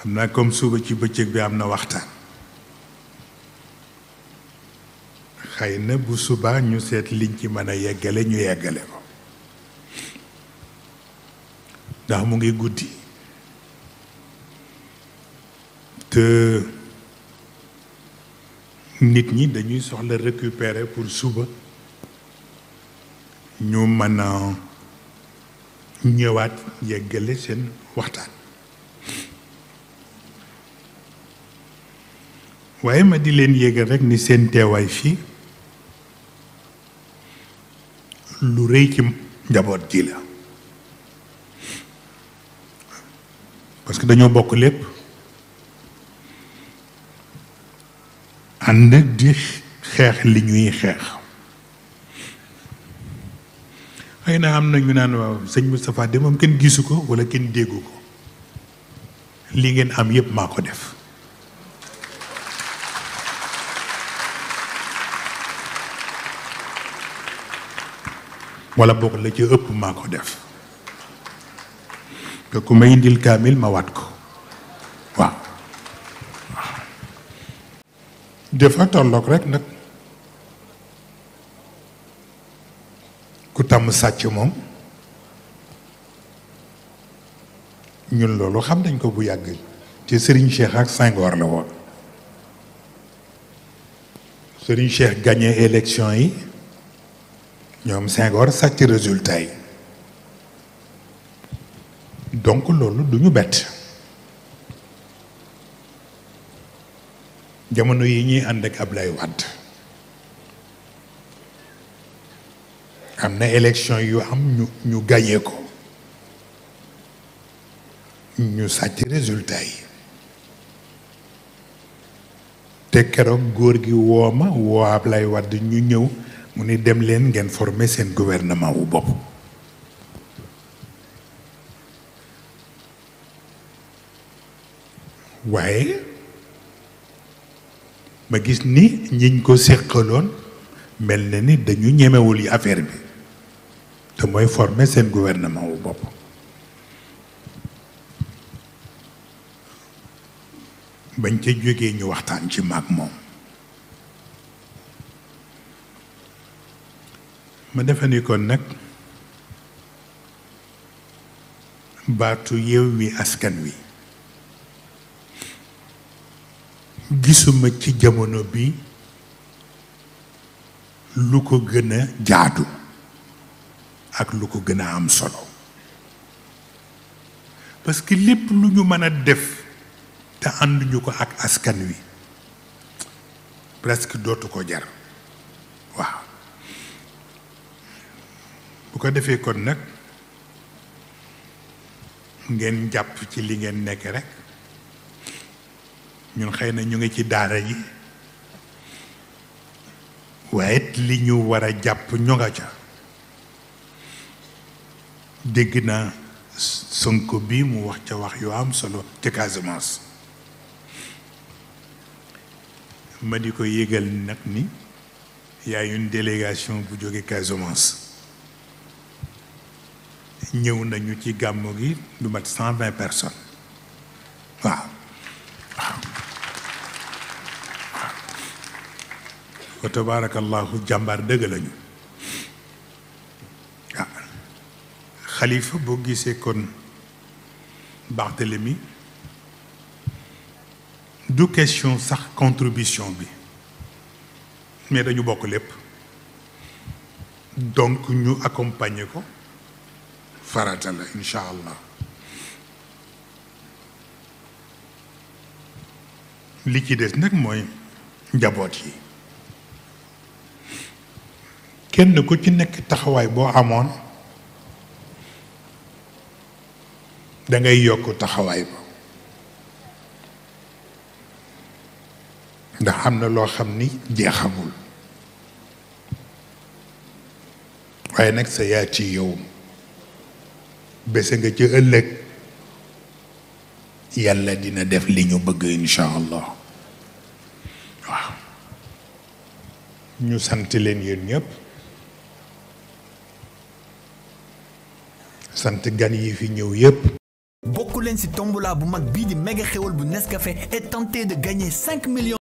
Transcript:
xam naa comme suba ci bëccëg bi am na waxtaan xëy na bu subaa ñu seet liñ ci mën a yeggale ñu yeggale ko ndax mu ngi guddi te nit ñi dañuy soxla récupérer pour suba ñu mën a ñëwaat yeggale seen waxtaan waaye ma di leen yégal rekk ni seen teewaay fii lu rëy ci njaboot ji la parce que dañoo bokk lépp ànd di xeex li ñuy xeex xëy na am na ñu naan waaw sëñ Moustapha de moom kenn gisu ko walla kenn déggu ko li ngeen am yépp maa ko def walla bokk la ci ëpp maa ko def te ku ma indil kaamil ma waat ko waaw dafa tolloog rekk nag ku tàmm sàcc moom ñun loolu xam nañ ko bu yàgg ci Serigne Cheikh ak Senghor la woon Serigne Cheikh gagné élection yi ñoom Senghor sàcc résultat yi donc loolu du ñu bett jamono yi ñuy ànd ak Ablaye Wade am na élection yu am ñu gagné ko ñu sàcc résultat yi te keroog góor gi woo ma woo Ablaye Wade ñu ñëw mu ni dem leen ngeen former seen gouvernement wu bopp waaye ma gis ni ñiñ ko séqaloon mel na ni dañu ñemewul yi affaire bi te mooy former seen gouvernement wu bopp bañ ca jógee ñu waxtaan ci maag moom ma defe ni kon nag baatu Yewwi Askan Wi gisuma ci jamono bi lu ko gën a jaadu ak lu ko gën a am solo parce que lépp lu ñu mën a def te ànduñu ko ak askan wi presque dootu ko jar waaw bu ko defee kon nag ngeen jàpp ci li ngeen nekk rek ñun xëy na ñu ngi ci daara ji waaye li ñu war a jàpp ñu nga ca dégg naa Sonko bi mu wax ca wax yu am solo ca Casamance ma di ko yégal nag ni y a une délégation bu jóge Casamance ñëw nañu ci gàmmu gi lu mat 120 personnes waaw waaw wa tabarakallahu jàmbaar dëgg lañu ah xalifa boo gisee kon Barthélemy du question sax contribution bi mais dañu bokk lépp donc ñu accompagner ko farata la incha allah li ci des nag mooy njaboot yi kenn ku ci nekk taxawaay boo amoon da ngay yokk taxawaay ba ndax am na loo xam ni jeexamul waaye nag sa yaa ci yow bese nga ci ëllëg yàlla dina def li ñu bëgg incha allah waaw ñu sant leen yéen ñëpp sant gan yi fi ñëw yépp bokkul leen ci tombola bu mag bii di méga xéwal bu Nescafé et tentez de gagner 5 millions